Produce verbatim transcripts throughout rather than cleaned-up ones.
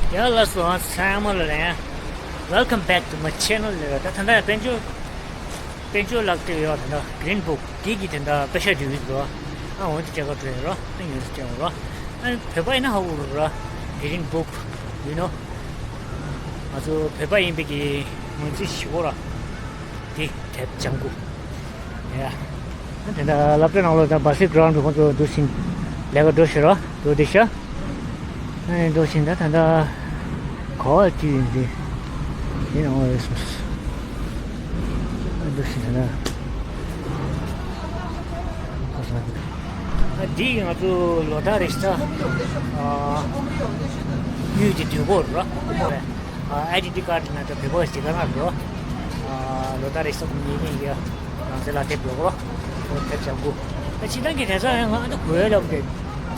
ཡ་ལགས་སོ། ཚང་མ་ལ་ལན། Welcome back to my channel. ད་ད་ལྟ་དཔལ་འབྱོར་དཔལ་འབྱོར་ལགས་བལྟས་ཡོད། ད་ལྟ་Green Book འདི་གི་ད་ལྟ་པེ་ཤ་འདྲི་བའི་འགྲོ། ཨ་འོན་ཏེ་སྤྲད་ག་འགྲོ་ཡོད་རོ། ཨ་ཉོས་ཏེ་སྤྲད་འོང་རོ། ཨ་བོད་པ་ཡིན་ན་ཧ་གོ་རོ། Green Book, you know. ང་ཚོ་བོད་པ་ཡིན་པའི་གི་ངོས་འཛིན་ཞུ་གོ་ར། འདི་དེབ་ལྗང་གུ། ཡ། དེ་འདྲ་སློབ་གྲྭ་ནང་ལོགས་དང་བྷ་སི་གི་རའུན་ཌི་ཁོང་ཚོ་འདུག་ཕྱིན་ལས་ཀ་འགྲོ་ཤེས་རོགས་འདུག་དེ་ཤ། ཨ་ནི་འདུག་ཕྱིན་ད་ད་ལྟ་ག་བ་ཅི་ཡིན་དེ། དེ་ནང་ལོགས་རེད་སོང་། ཨ་འདུག་ཕྱིན་ད་ད། ཨ་འདི་ང་ཚོ་ལོ་ལྟར་རེ་ཤ། ཨ་དངུལ་དེ་དུས་འཁོར་རོགས། ཨ་ཨའི་ཌེན་ཊི་ཊི་ཀར་ཌི་ནང་དུ་བོད་པ་ཞིག་ག་ན་འགྲོ། ཨ་ལོ་ལྟར་རེ་སོགས་ཉེས་ཉེས་ཡ། རང་སེ་ལ་དེབ་ཡོད་རོ། དེབ་ལྗང་གུ། ཨ་སྤྱི་བཏང་གི་དེང་སང་ཡང་ང་ཨ་འདི་གོ་ཡ་ལབ་དེ།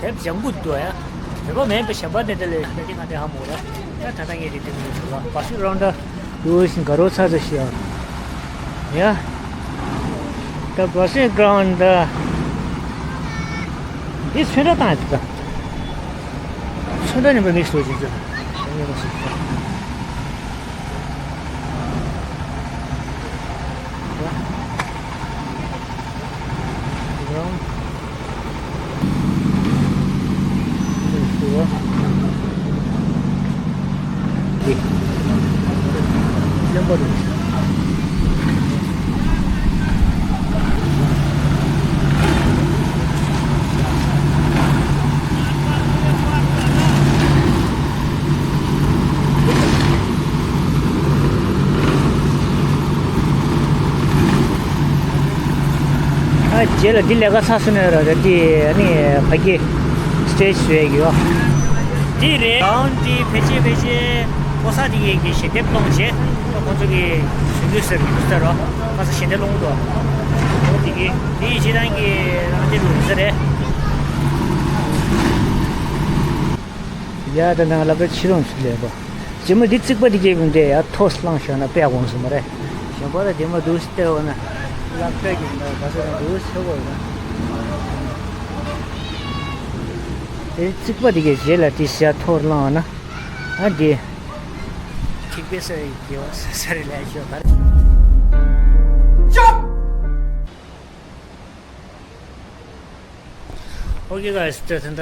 དེབ་ལྗང་གུ་འདུག་ཡ། བོད་པ་མིན་པའི་གཞན་པ་དེ་འདྲ་ལས་ལས་དེ་ང་དེ་ཧ་མོ་ར། ད་ད་ལྟ་ངས་དེ་དེ་མི་འདུག་ལ་བྷ་སི་རའུན་ཌི་འདུག་ཞིང་དགའ་རོགས་ཚ་ཚ་ཤི་ཡ། ཡ། ད་བྷ་སི་གི་རའུན་ཌི་འདི་ཚོན་ཁྲ་བཏང་ཡོད་ད། ཚོན་ཁྲ་ནི་མི་མིག་སོ་ཅིག་ཅིག་ཨ་རྗེས་ལ་འདི་ལས་ཀ་ཚར་སོང་ནས་ར་ར་འདི་ཨ་ནི་ཕ་གི་སི་ཊེ་ཇི་བཟོས་ཡོད། འདི་རེད། རའུན་ཌི་འདི་ཕལ་ཆེར་ཕལ་ཆེར་ཕོ་གསར་དེ་གའི་གི་ཞལ་འདེབས་གཏོང་བྱས། ཁོང་ཚོ་གི་གཞུང་གི་སར་གི་སར་རོ། ཁ་ས་ཞལ་འདེབས་གཏོང་གི་འདུག་འདི་གི་འདི་ཡི་སྤྱི་བཏང་གི་རང་འདི་རུ་ས་རེད། ཡ་ད་ནང་ལ་པའི་ཕྱི་རོང་ཚུར་ལས་པ། རྗེས་མ་འདི་རྩིག་པ་འདི་སྐྱེས་ཀུན་དེ་ཡ་ཐོག་སླང་བཞག་ན་དཔེ་དགོངས་སུ་མ་རེད། གཞན་པ་ལ་རྗེས་མ་འདུག་སྟེར་བ་ན་སླབ་སྟེར་གྱི་ན་ག་ས་རང་འདུག་ཟེར་བ་ན། དེ་རྩིག་པ་འདི་གའི་རྗེས་ལ་དེ་ཤ་ཐོག་སླང་བ་ན། ཨ་འདི། ཐིག་པའི་ས་ཡི་དགེ་བ་ས་ས་རི་ལས་ཤོག་ག་རེ། Okay guys, ད་ད་ད་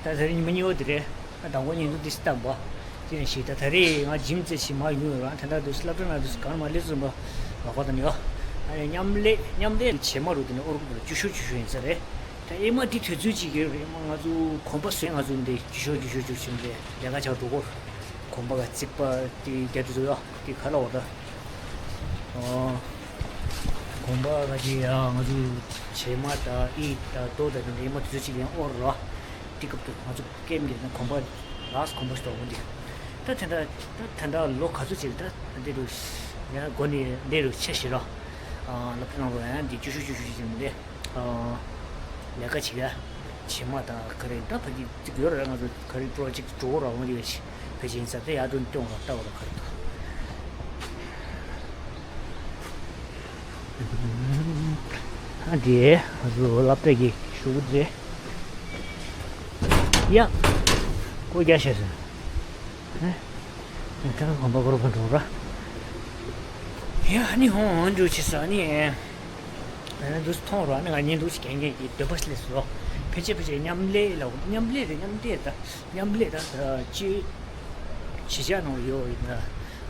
ད་ད་རིང་ཉི་མ་གཉིས་པ་དེ་རེད། ཨ་དང་པོ་ཉིན་དུ་དེ་སྟབས་པ་དེ་ནས་ཤིག་ད་ད་རེས་ང་ཇིམ་རྩེ་ཞིག་མ་ཡོང་ཡོད་རང་ད་ད་དུ་སློབ་གྲྭ་ན་དུ་གང་མ་སླེབས་ཙམ་པ་ལག་པ་དང་ཡོ། ཨ་ནི་མཉམ་ལས་མཉམ་ལས་བྱེད་མ་རུ་དེ་ནས་ཨོ་རུ་ཀུ་ལ་བཅུ་ཤོག་བཅུ་ཤོག་ཡིན་ས་རེད། ད་ཨེ་མ་དེ་དུས་ཚོད་ཅིག་ཡོད་རེད་ཨེ་མ་ང་ཚོ་གོམ་པ་བཟོས་ང་ཚོ་འདི་བཅུ་ཤོག་བཅུ་ཤོག་བཅུ་ཤོག་འདི་ལས་ཀ་ཆགས་འགྲོ་གོ། གོམ་པ་ག་རྩིག་པ་དེ་རྒྱབ་དུ་ཡོ་དེ་ག་ལ་འོ་ད། ཨོ། གོམ་པ་ག་དེ་ཡ་ང་ཚོ་བྱེ་མ་དང་ཨི་དང་ཏོ་དང་དེ་འདྲ་ཨེ་མ་དུས་ཚོད་ཅིག་ཡང་ཨོ་རོ། དེ་སྐབས་དུ་ང་ཚོ་ཀེམ་གྱི་ན་གོམ་པ་ལགས་གོམ་པ་ཞིག་འདུག་འོ་འདི། ད་དེ་འདྲ་ད་དེ་འདྲ་ལོ་ག་ཚོད་ཅིག་ད་འདི་རུ་ཡང་སྒོ་ནས་འདི་རུ་ཆེ་ཞེ་རོ། ལབ་ཁ་ནང་རུ་ཡང་འདི་བཅུ་ཤོག་བཅུ་ཤོག་ཅིག་འདི་ལས་ཀ་བྱེད་ཡ་བྱེ་མ་དང་ག་རེ་ད་ཕ་གི་ཅིག་ཡོད་ར་ང་ཚོ་ག་རེ་པྲོ་ཇེག་འགྲོ་ར་འོ་འདི་བྱེད་ཕལ་ཆེར་ཡིན་ས་དེ་ཡར་དུ་སྐྱོང་ར་ལྟ་བ་ར་ག་རེ་འདུག་ཨ་འདི་ང་ཚོ་སློབ་གྲྭ་གི་ཤོག་བུ་རེད། ཡ། སྒོ་རྒྱག་ཤེས་སོང་། ཨ། ད་གོམ་པ་སྒོར་པ་འགྲོ་ར། ཡ་ནི་ཧོང་ཧོང་འགྲོ་ཆེ་ས་ནི། ཨ་ནི་འདུག་མཐོང་ར་ནི་ང་ཉིན་འདུག་ཅིག་གན་གན་གི་འདོད་པ་སླེབས་སོ། ཕལ་ཆེར་ཕལ་ཆེར་མཉམ་ལས་ལ་མཉམ་ལས་རེད་མཉམ་ལས་ད་མཉམ་ལས་ད་ད་ཅི། ཕྱི་ཤ་ནང་ཡོད་ཡིན་ན།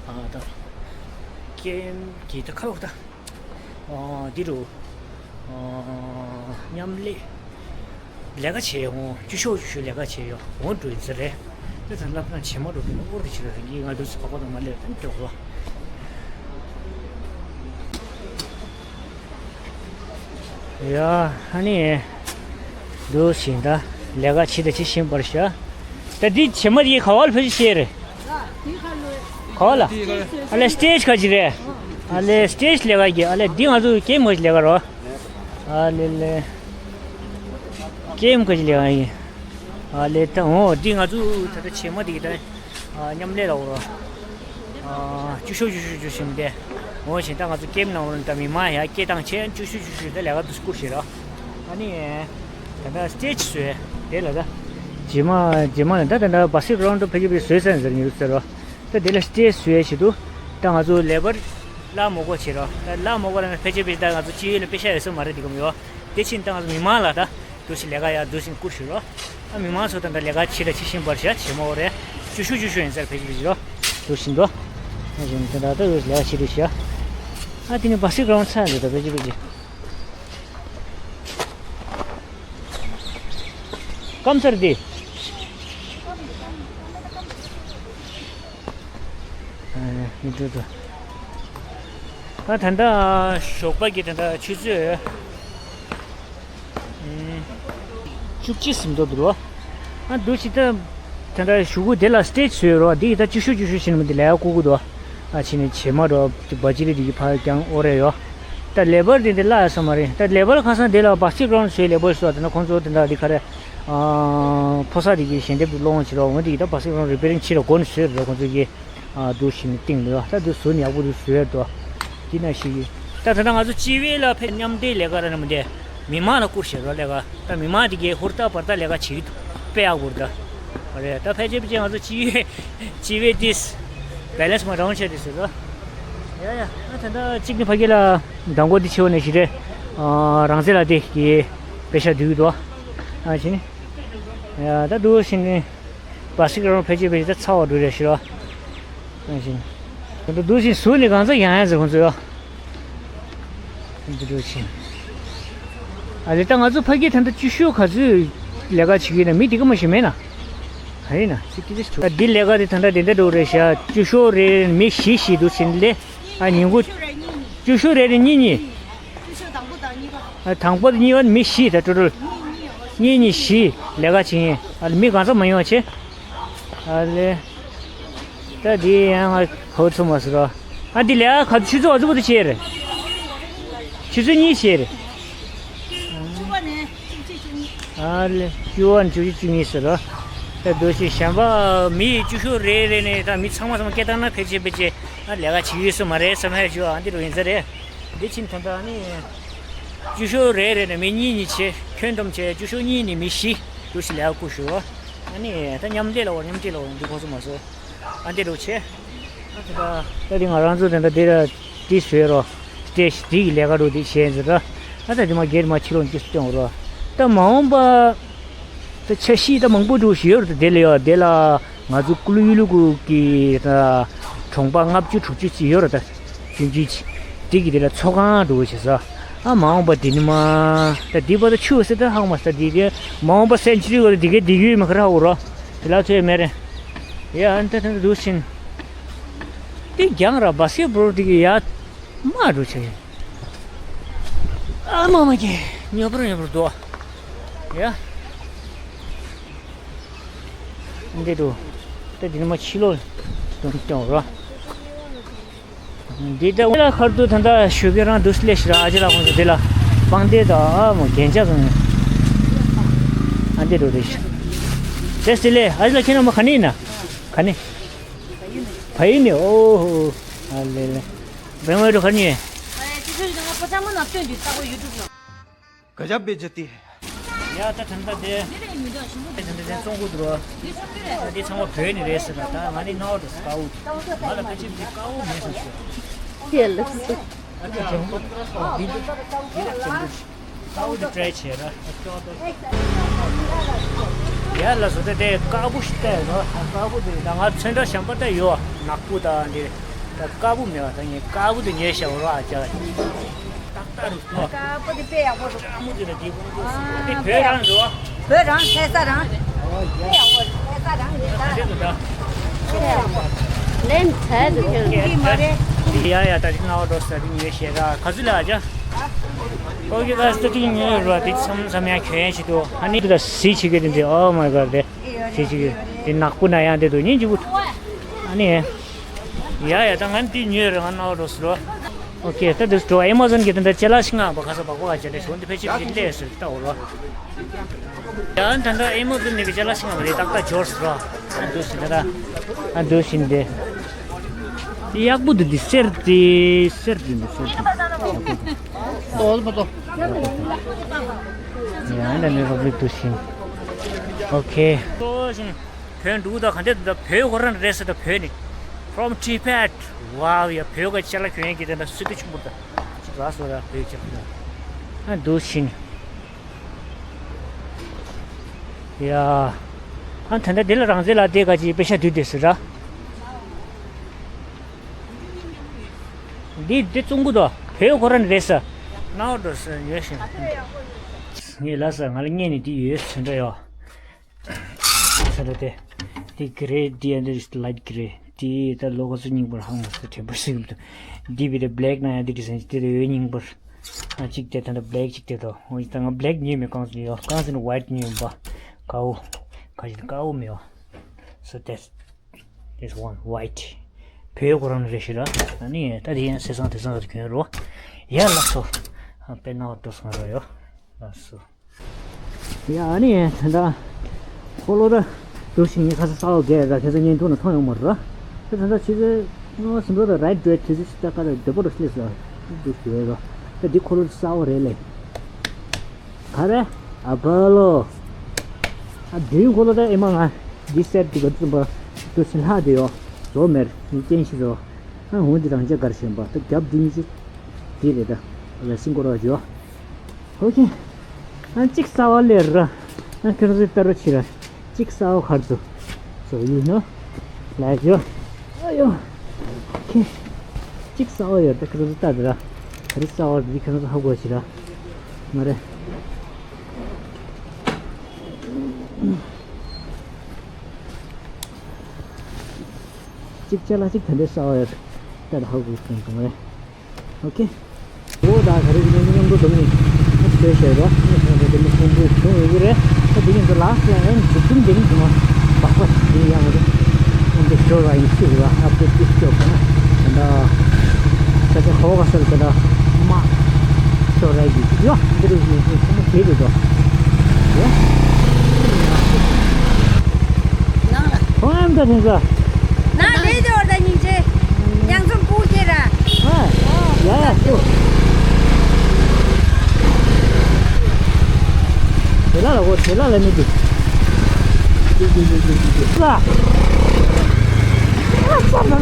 ཨ་ད། ཀེམ་གྱི་ད་ཁ་ལོ་ད། ཨ་འདི་རུ། ཨ་མཉམ་ལས། ལས་ཀ་བྱེད་ཡོང་བཅུ་ཤོག་བཅུ་ཤོག་ལས་ཀ་བྱེད་ཡོང་འོང་འགྲོ་ཡིན་ས་རེད། དེ་ཚང་སློབ་གྲྭ་བྱེ་མ་འགྲོ་དུས་ན་ཨོ་རི་ཕྱི་རུ་ཡིན་ང་འདུག་སེ་བག་བག་དང་མ་སླེབས་ད་འགྲོ་གོ། ཡ་ཧ་ནི། འདུག་ཞིང་ད་ལས་ཀ་བྱེད་ད་བྱེད་བཞིན་པར་ཤ། ད་འདི་བྱེ་མ་འདི་ག་བ་ལ་ཕེབས་ཤེས་རེད། ག་བ་ལ། ཨ་ལེ་སི་ཊེ་ཇི་ཁ་ཅིག་རེད། ཨ་ལེ་སི་ཊེ་ཇི་ལས་ཀ་གི་ཨ་ལེ་འདི་ང་ཚོ་ཀེམ་ཁ་ཅིག་ལས་ཀ་རོ། ཨ་ལེ་ལེ། ཀེམ་ཁ་ཅིག་ལས་ཀ་ཡིན། ཨ་ལེ་ད་འོ་འདི་ང་ཚོ་ད་ལྟ་བྱེ་མ་འདི་གི་ད། ཨ་མཉམ་ལས་ལ་འོ། ཨ་བཅུ་ཤོག་བཅུ་ཤོག་བཅུ་ཤོག་འདི། འོ་བཞིན་ད་ང་ཚོ་ཀེམ་ནང་ལ་ད་མི་མང་ཡ་སྐད་བཏང་བྱས་བཅུ་ཤོག་བཅུ་ཤོག་ད་ལས་ཀ་འདུག་སྐུར་ཞེས་ར། ཨ་ནི། ད་ལྟ་སི་ཊེ་ཇི་བཟོས་དེ་ལ་ད། རྗེས་མ་རྗེས་མ་ནས་ད་ད་ད་བ་སི་ཀི་རའུན་ཌི་ཕལ་ཆེར་བཟོས་ཚར་ཟེར་ཉེ་རུ་ཟེར་རོ། ད་དེ་ལ་སི་ཊེ་ཇི་བཟོས་ཡས་ཆེད་དུ་ད་ང་ཚོ་ལེ་བར་གླ་མོ་གོ་བྱེད་རོ། ད་གླ་མོ་གོ་ལ་ཕལ་ཆེར་བི་ད་ང་ཚོ་སྤྱི་ཡོངས་ལ་པེ་ཤ་ཡོད་ས་མ་རེད་དེ་གམ་ཡོ། དེ་ཕྱིན་ད་ང་ཚོ་མི་མང་ལ་ད་འདུག་སེ་ལས་ཀ་ཡ་འདུག་སེ་བསྐུར་ཞུ་རོ། ཨ་མི་མང་ཚོ་ད་ད་ལས་ཀ་བྱེད་ད་བྱེད་བཞིན་པར་བྱ་བྱེད་མ་འོ་རེད། བཅུ་ཤུ་བཅུ་ཤུ་ཡིན་ཟེར་ཕལ་ཆེར་བི་རོ། འདུག་སེ་འདུག་ཨ་བཞིན་ད་ད་ད་ལས་ཀ་བྱེད་དུ་བྱ། ཨ་དེ་ནི་བ་སི་ཀི་རའུན་ཌི་ཚར་འདུག་ད་ཕལ་ཆེར་བི་ཅི། སྐམ་ཚར་ཏེ། ཨ་ནི་འགྲོ་འགྲོ། ད་ད་ལྟ་ཞོགས་པ་གི་ད་ལྟ་ཆུ་ཚོད་ཨུམ་བཅུ་གཅིག་ཟིན་འགྲོ་འདུག་རོ། ཨ་འདུག་ཅི་ད་ད་ལྟ་གཞུག་གུ་དེ་ལ་སི་ཊེ་ཇི་བཟོས་རོ། འདི་ཡི་ད་བཅུ་ཤུ་བཅུ་ཤུ་ཕྱིན་མི་འདི་ལས་ཡ་བསྐུར་གི་འདུག་ཨ་ཕྱི་ནས་བྱེ་མ་འགྲོ་བ་ཅི་རེད་འདི་གི་ཕར་ཀྱང་ཨོ་རེད་ཡོ། ད་ལེ་བར་དེ་འདི་བརླག་ཡ་ས་མ་རེད། ད་ལེ་བར་ཁ་སང་དེ་ལ་བ་སི་ཀི་རའུན་ཌི་བཟོས་ལེ་བར་བཟོས་དེ་ན་ཁོང་ཚོ་དེ་འདྲ་འདི་ག་རེ་ཨ་ཕོ་གསར་དེ་གི་ཞལ་འདེབས་སློང་བྱེད་རོགས་འོན་དེ་གི་ད་བ་སི་ཀི་རའུན་ཌི་རི་པེ་རིང་བྱེད་རོགས་གོ་ནས་བཟོས་རོགས་ཁོང་ཚོ་གི་ཨ་འདུག་ཞིག་ནས་སྟེང་ལ་ཡོ། ད་འདུག་བཟོས་ནས་ཡག་པོ་འདུག་བཟོས་ཡོད་དོ། དེ་ན་ཞིག་ཡིན། ད་ད་ལྟ་ང་ཚོ་སྤྱི་བོད་ལ་ཕེབས་མཉམ་འབྲེལ་ལས་ཀ་ར་ན་མི་འདས། མི་མང་ལ་བསྐུར་བྱེད་རོགས་ལས་ཀ་ད་མི་མང་དེ་གའི་ཧུར་ཐག་བར་ཐག་ལས་ཀ་བྱེད་ཀྱི་འདུག་དཔེ་ཡག་པོ་རེད་ད། རེད་ད་ཕལ་ཆེར་ཕལ་ཆེར་ང་ཚོ་སྤྱི་བོད་སྤྱི་བོད་དེས་བེ་ལེན་སི་མ་འདྲ་བོ་བྱས་དེ་ཟེར་རོ། ཡ་ཡ་ཨ་ད་ད་གཅིག་ནི་ཕ་གི་ལ་མདང་དགོང་དེ་ཆེ་བ་ནས་ཞིག་རེད། ཨ་རང་སྲིད་ལ་དེ་གི་པེ་ཤ་བསྡུས་ཀྱི་འདུག་ཨ་ཕྱི་ནི་ཡ་ད་འདུག་ཕྱི་ནི། བ་སི་ཀི་རང་ཕལ་ཆེར་ཕལ་ཆེར་ད་ཚ་བ་འགྲོ་རེད་ཤི་རོ། ད་འདུག་ད་འདུག་ཅིང་ཟུར་ནས་གང་ཚ་ཡང་ཡང་ཟེར་ཁོང་ཚོ་ཡོ། འདི་འདུག་ཅིང་། ཨ་ལེ་ད་ང་ཚོ་ཕ་གི་ད་ལྟ་བཅུ་ཤོག་ག་ཚོད་ལས་ཀ་བྱེད་ཀྱི་ཡོད་ན་མི་དེ་ག་མ་ཞིག་མེད་ན། ག་ཡིན་ན་ཅི་ཀི་ཅི་ཞིག་ད་འདི་ལས་ཀ་དེ་ད་ལྟ་དེ་འདྲ་འགྲོ་རེད་ཤག་བཅུ་ཤོག་རེ་མི་བཞི་བཞི་འདུག་ཕྱི་ནི་ལས། ཨ་ཉིན་གུང་། བཅུ་ཤོག་རེ་རེ་གཉིས་གཉིས། ཨ་དང་པོ་དང་གཉིས་པ། ཨ་དང་པོ་དང་གཉིས་པ་མི་བཞི་ད་ཀྲོ་ཀྲོ། གཉིས་གཉིས་བཞི་ལས་ཀ་བྱེད་ཡིན། ཨ་ལེ་མི་གང་ས་མ་ཡོང་བ་བྱེད། ཨ་ལེ། ད་འདི་ཡང་ང་གོ་ཐུབ་མ་སོང་ར། ཨ་འདི་ལས་ཀ་ཆུ་ཚོད་ག་ཚོད་བར་དུ་བྱེད་རེད། ཆུ་ཚོད་གཉིས་བྱེད་རེད། བཅུ་པ་ནས་བཅུ་གཅིག་བཅུ་གཉིས། ཨ་ལེ་བཅུ་པ་ནས་བཅུ་གཅིག་བཅུ་གཉིས་ཟེར་ར། ད་འདུག་ཅིང་གཞན་པ་མི་བཅུ་ཤོག་རེ་རེ་ནས་ད་མི་ཚང་མ་ཚང་མ་སྐད་བཏང་ན་ཕལ་ཆེར་ཕལ་ཆེར་ཨ་ལས་ཀ་བྱེད་ཡོད་ས་མ་རེད་བསམ་ཡ་བྱུང་། ཨ་འདི་རུ་ཡིན་ས་རེད། འདི་ཕྱིན་ད་ལྟ་ནི། བཅུ་ཤོག་རེ་རེ་ནས་མི་གཉིས་གཉིས་བྱས་ཁྱོན་བསྡོམས་བྱས་བཅུ་ཤོག་གཉིས་ནས་མི་བཞི་འདུག་ཅིང་ལས་ཀ་བསྐུར་ཞུ། ཨ་ནི་ད་མཉམ་འབྲེལ་ལ་འོ་མཉམ་འབྲེལ་ལ་འོ་འདི་གོ་སོང་མ་སོང་། ཨ་འདི་རུ་བྱས། ཨ་ད་ད་འདི་ང་རང་ཚོ་ད་ལྟ་འདི་ལ་འདི་བཟོས་རོ། སི་ཊེ་ཇི་འདི་ཡི་ལས་ཀ་རུ་འདི་བྱས་ཟེར་ར། ཨ་ད་འདི་མ་སྒེར་མ་ཕྱི་ལོགས་འདི་སྟོན་རོ། ད་མ་འོངས་པ། ད་འཆར་གཞི་ད་མང་པོ་འདུག་ཞུ་ཡོད་རེད། དེ་ལ་ཡོད་དེ་ལ་ང་ཚོ་ཀུ་ལུ་ཡུ་ལུ་ཀུ་གི་ད་གྲོང་པ་ལྔ་བཅུ་དྲུག་ཅུ་ཅིག་ཡོད་རེད་ད། ཆུང་ཆུང་ཅིག་དེ་གི་དེ་ལ་ཚོགས་ཁང་འདུག་བྱས་ས། ཨ་མ་འོངས་པ་དེ་ནི་མ་ད་དེ་བར་དུ་ཆུ་ཟེར་ད་ཧང་མ་ས་དེ་གའི་མ་འོངས་པ་སེན་ཅུ་རི་བར་དུ་དེ་གའི་དེ་གའི་མ་ཁ་ར་འོ་རོ། དེ་ལ་ཚོད་མེད་རེད། ཡ་ཨ་ད་ད་འདུག་ཕྱིན། དེ་རྒྱང་ར་བ་སི་ཀེ་ཊི་བོལ་དེ་གི་ཡ། མ་འགྲོ་ཆེ། ཨ་མ་མ་ཀྱེ། ཉོ་པར་ཉོ་པར་འདུག་ཡ། འདི་འདུག་ད་འདི་ནི་མ་ཕྱི་ལོགས་སྟོན་སྟོན་རོ། འདི་ད་ལ་ཁར་དུ་ད་ད་ཞུ་གི་རང་འདུག་སླེ་ཤི་ར་ཨ་ཅེ་ལ་ཁོང་ཚོ་འདི་ལ་པང་གདན་ད་ཨ་མོ་རྒྱན་ཆ་ཟུང་། ཨ་འདི་འདུག་རེ་ཤི། དེ་སི་ལེ་ཨ་ཅེ་ལ་ཁྱེད་རང་མ་ག་ནས་ཡིན་ན། ག་ནས། བ་ཡིན་ནས་ཨོ་ཧོ། ཨ་ལེ་ལེ། བེང་ཝེ་རུ་ཁར་ཉེ། ཨེ་ཅི་ཚོད་ང་པ་ཚང་མ་ནང་སྟོན་དུས་ལྟ་གོ་ཡུ་ཊུབ་ནང་། ག་ཇབ་བེ་ཇ་ཏི། ཡ་ད་ཐན་ད་དེ། དེ་ཐན་ད་དེ་བཙོང་གོ་འདུག་རོ། ད་དེ་ཚང་མ་བོད་ནས་རེད་ཟེར་ན་ད་ང་ནི་ནོར་དུ་དཀའ་བོ། ང་ལ་ཕལ་ཆེར་དེ་དཀའ་བོ་མེད་བསམ་སོང་། དེ་ལ་སོ། ཨ་ད་ཅང་པོ། འདི་འདི་ལ་ཅང་པོ། དཀའ་བོ་དེ་ཊ་རའི་བྱས་ར། ཡ་ལ་སོ་ད་དེ་དཀར་པོ་ཞིག་བལྟས་ཡོད་ནོ། དཀར་པོ་དེ་ད་ང་ཚོན་ཁྲ་གཞན་པ་ད་ཡོད་ནག་པོ་ད་འདི། ད་དཀར་པོ་མེད་པ་ད་ངས་དཀར་པོ་དེ་ཉོས་བཞག་རོ་ཨ་ཅག་ཏག་ཏག་རུ་ཏོ། དཀར་པོ་དེ་དཔེ་ཡག་པོ་འདུག་དཀར་མོ་དེ་ལ་དེ་དཀར་པོ་དེ་དཔེ་ཡག་པོ་རང་རེད་བ། བོད་རང་ལྷ་ས་རང་། དཔེ་ཡག་པོ་ལྷ་ས་རང་རེད་ད། དེ་འདུག་ད། ལན་ཚད་དུ་ཁྱོད་ཀྱིས་མ་རེད། ཡ་ཡ་ད་དེ་ནང་འགྲོ་ས་དེ་ཉོས་བཞག་ར་ག་ཚོད་ལ་ཨ་ཅག་ཨོ་ཀེ་ད་སྟོད་ཐིག་ཉོས་ར་དེ་མཚམས་མཚམས་ཡང་གྱོན་ཡ་ཞིག་འདུག་ཨ་ནི་དེ་ད་གཟི་བྱེད་ཀྱི་དེ་འདྲ། Oh my God དེ་གཟི་བྱེད་ཀྱི་དེ་ནག་པོ་ན་ཡང་དེ་འདུག་ཉིན་གཅིག་པུ། ཨ་ནི། ཡ་ཡ་ད་ང་དེ་ཉོས་ར་ང་ནང་འགྲོ་ས་རོ། ཨོ་ཀེ་ད་དེ་འགྲོ་ཨེ་མ་ཛོན་གྱི་དེ་འདྲ་ཅ་ལག་ཞིག་ང་བ་ཁ་ས་བ་ཁོ་ཨ་ཅག་དེ་ཞོན་དེ་ཕལ་ཆེར་ལས་ཟེར་ལྟ་འོ་རོ། ཡང་ད་ལྟ་ཨེ་མ་ཛོན་ནས་ཀྱི་ཅ་ལག་ཤིང་བ་རེ་ཏག་ཏག་འབྱོར་སོང་ར། ཨ་འདུག་ཟིན་ད། ཨ་འདུག་ཟིན་ཏེ། ཡག་པོ་འདུག་འདི་སེར་ཏེ་སེར་ཏེ་འདུག་སེར་ཏེ། ཏོལ་མ་ཏོ། ཡང་ད་ནི་རོ་བི་འདུག་ཟིན། ཨོ་ཁེ། ལོ་ཞིང་བོད་འདུག་ད་ག་འདྲ་འདུག་ད། བོད་ཁོ་རང་རེད་ཟེར་ད། བོད་ནི་from Tibet། ཝའོ་ཡ། བོད་ཀྱི་ཅ་ལག་གྱོན་ཡས་ཀྱི་དེ་འདྲ་སུ་དེ་ཆུང་པོ་ད་ཅིག་ལ་སོ་ར་བོད་ཅ་ལག་ཨ་འདུག་ཕྱིན། ཡ། ཨ་ད་ལྟ་འདི་ལ་རང་བཙན་ལ་བསྡད་ག་ཅིག་པེ་ཤ་དུས་དེ་སུ་ར། འདི་འདི་ཙུང་གུ་དོ། བོད་ཁོ་རང་རེད་ས། ནའོ་འགྲོ་ས་ཡོད་ཤིང་། ངས་ལ་ས་ང་ལ་ཉན་ནས་འདི་ཡོད་ཚོད་འདྲ་ཡོད། ཚོད་འདྲ་དེ། འདི་གྷི་རེ་འདི་ཨ་འདི་ལའིཊ་གྷི་རེ། འདི་ད་ལོ་ག་ཚོད་རྙིང་པར་ཧང་མ་སོ་དྲན་པ་སྲིད་འདུག་འདི་བི་དེ་བྷེ་ལེག་ན་ཡང་འདི་ཌི་ཟའིན་འདི་དེ་ཡོད་རྙིང་པར། ཨ་གཅིག་དེ་ད་ལྟ་བྷེ་ལེག་གཅིག་དེ་དོ། འོ་ད་ང་བྷེ་ལེག་ཉོས་མེད། གང་ཚོད་ཡོད་གང་ཚོད་ནི་ཝའིཊ་ཉོས་ཡིན་པ། དཀར་པོ། ཁ་ཅིག་དཀར་པོ་མེད་པ། So that's This one white. བོད་ཁོ་རང་རེད་ཤི་ར། ཨ་ནི་ད་དེ་ཡང་སེ་སང་དེ་སང་རེད་གྱོན་རོ། ཡ་ལགས་སོ། དཔེར་ན་འགྲོ་སོང་རོ་ཡོ། ལགས་སོ། ཡ་ཨ་ནི་ད་ལྟ་ཁོ་ལོ་ད་འགྲོ་ཞིང་ངས་ཁ་ས་ས་འོག་རྒྱལ་ར་ཁ་ས་ཉན་ཐུང་ན་མཐོང་ཡོང་མ་ར། ད་ད་ལྟ་ཆུ་ཚོད་ང་སུམ་རོ་ད་རའིཊ་རེད་དུས་ཚོད་ད་ཀ་ད་བདེ་པོ་ར་སླེབས་སོ། འགྲོ་ཞིག་ཡོད་རོ། ད་འདི་ཁོ་ལོ་ས་འོག་རེད་ལེ། ག་རེ། ཨ་བ་ལོ། ཨ་དུས་འཁོར་ལོ་ད་ཨེ་མ་ང་འདི་སེར་དུ་ག་ཙུམ་པ་དུ་སི་ལྷག་དེ་ཡོ། ཟོ་མེར་ནི་ཅན་ཤི་ཟོ། ཨ་འོང་འདི་རང་ཅག་གར་ཞེན་པ་ད་རྒྱབ་འདི་མི་ཅི། འདི་རེད་ད། ལ་སིང་གོ་ར་ཇོ། ཨོ་ཁེ། ཨ་གཅིག་ས་བ་ལེར་ར། ཨ་ཁྱོད་རང་ཚོའི་ལྟ་རོ་ཕྱི་ར། གཅིག་ས་བ་ཁར་ཚུ། So you know. Like you. ཨ་ཡོ། ཁེ། གཅིག་ས་བ་ཡོད་ད་ཁྱོད་རང་ཚོ་ལྟ་དེ་ར། ག་རེ་ས་བ་འདི་ཁྱོད་རང་ཚོ་ཧ་གོ་ཞིག་ར། མ་རེད། གཅིག་ཅ་ལག་གཅིག་ད་འདྲའི་ས་བ་ཡོད་ད་ཧ་གོ་ཞིག་མ་རེད། ཨོ་ཁེ། འོ་ད་ག་རེ་ཟེར་ན་མཉམ་དུ་འགྲོ་མི་ཨ་ཤེས་ཤེས་རོ། ཨ་ཤེས་ཤེས་འདི་མི་ཕུང་པོའི་བྱུང་ཡོད་ཀྱི་རེད། ཨ་འདི་ཉིན་དུ་ལགས་ལ་ཨེ་འཛུགས་སྐྲུན་འདི་ནི་དུ་མ་བག་པ་ཞིག་ཡིན་ཡང་མ་རེད། ཨ་འདི་ཞོར་བ་ཡིན་ཤེས་རོ། ཨ་འདི་འདི་ཞོར་ག་ན་ད་ད་ད་ཧོ་ག་སར་ད་ད་མ་ཞོར་ར་ཡིན་ཡོ། འདི་རུ་ཡིན་ཤེས་ཁོ་མོ་དེ་རེད་དོ། ཡོ། ཁོང་ཨམ་ད་ཕན་ས། ན་ལས་དེ་བར་ད་སྙིང་རྗེ། ཡང་འཛོམས་པོ་སྐྱེ་ར། ཨ། ཡ་ཡ་ཤོ། དེ་ལ་ལ་འོ་དེ་ལ་ལ་མི་འདུག་ལ། ཨ་ཙམ་ལ་ལ།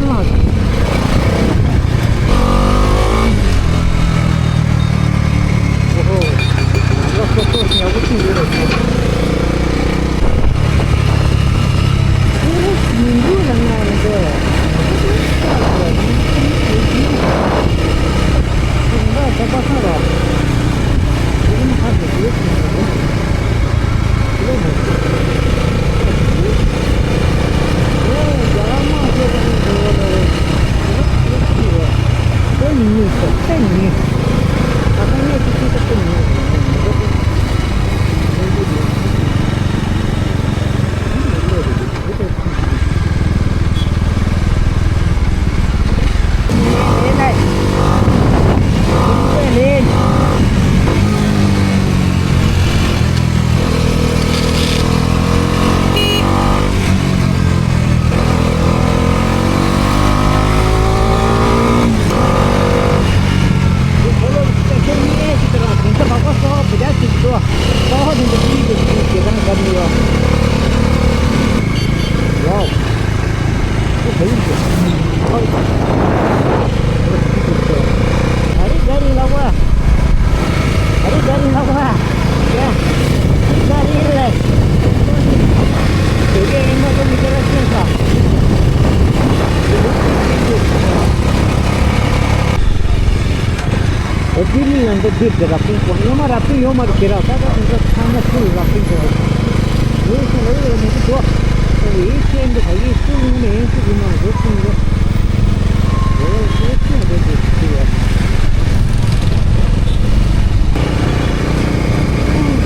ཨོ་ཧོ། ང་ལ་སོ་སོ་ཡག་པོ་ཅིག་ཡོད་རེད། Wow. ཨོ་དེ་ནི་ང་ཚོ་འདིར་དེ་རབ་བྱུང་པོ་ཡོད་མ་རབ་བྱུང་ཡོད་མ་རེད་དེ་ར། ད་ད་ང་ཚོ་ཚང་མ་ཚུར་རབ་བྱུང་པོ་རེད། ངས་ཚུར་ལ་ཡོད་མི་འདུག་དོ། ཨོ་ཡེ་ཤེས་འདུག་ག་ཡེ་ཚུར་ཡོང་ནས་ཡེ་ཚུར་ཡོང་ན་འགྲོ་ཚུར་འགྲོ། ཨོ་ཡེ་ཤེས་འདུག་ག་ཡེ་ཚུར་ཡོང་།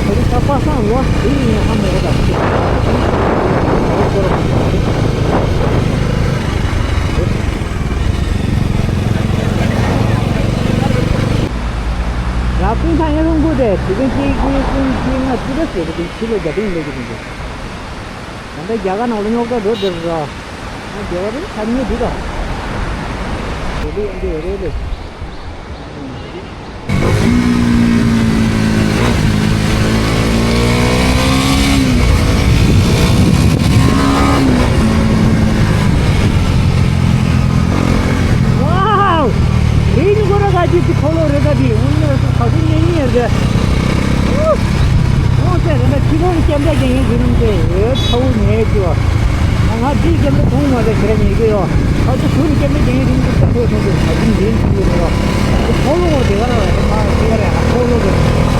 ཨོ་ད་པ་སངས་ལོ་དེ་ཡིན་ཧ་མོ་གོ་ད། ཨོ་ཁོ་ར། ར་ཀུན་ཐང་ཡང་རུང་གོ་དེ་དེ་གིན་ཅིག་ཀུན་ཀུན་ཅིག་ང་ཅི་ར་ཟེར་གི་འདུག་ཕྱི་ལོ་བརྒྱ་དང་ལོ་གི་འདུག་ད་ལྟ་རྒྱ་གར་ནང་ལ་རྙོག་དྲ་འགྲོ་བསྡད་ར། ང་རྒྱ་གར་རིང་ཐར་ཉེ་འདུག་ད། དེ་ལས་ཡང་འདི་རེད་ལེ། ཁྱི་ཁོ་ལོ་རེ་ད་དེ་འོང་ན་ཁ་ཁུ་ཉེ་ཉེ་རེད། ཨོ་ཟེར་རེད་ད་ཁྱི་ཁོ་ལོ་སྐྱེམ་ད་རྒྱན་ཡིན་ཟེར་རུང་དེ་ཨེ་ཚ་བོ་ཉེ་ཅི་བ། ང་ང་དེའི་སྐྱེམ་ད་མཐོང་མ་ཟེར་ཁྱེད་ར་ཉེ་གི་ཡོ། ཁ་ཁུ་ཁུ་ནི་སྐྱེམ་ད་རྒྱན་ཡིན་རུང་དེ་ཚ་བོ་མཐོང་དེ་ཁ་ཁུ་ཉེ་ཅི་ཡོད་རེད་ཡོ། ཁོ་ལོ་དེ་ག་ར་རེད་མ་དེ་ག་རེད་ཁོ་ལོ་དེ།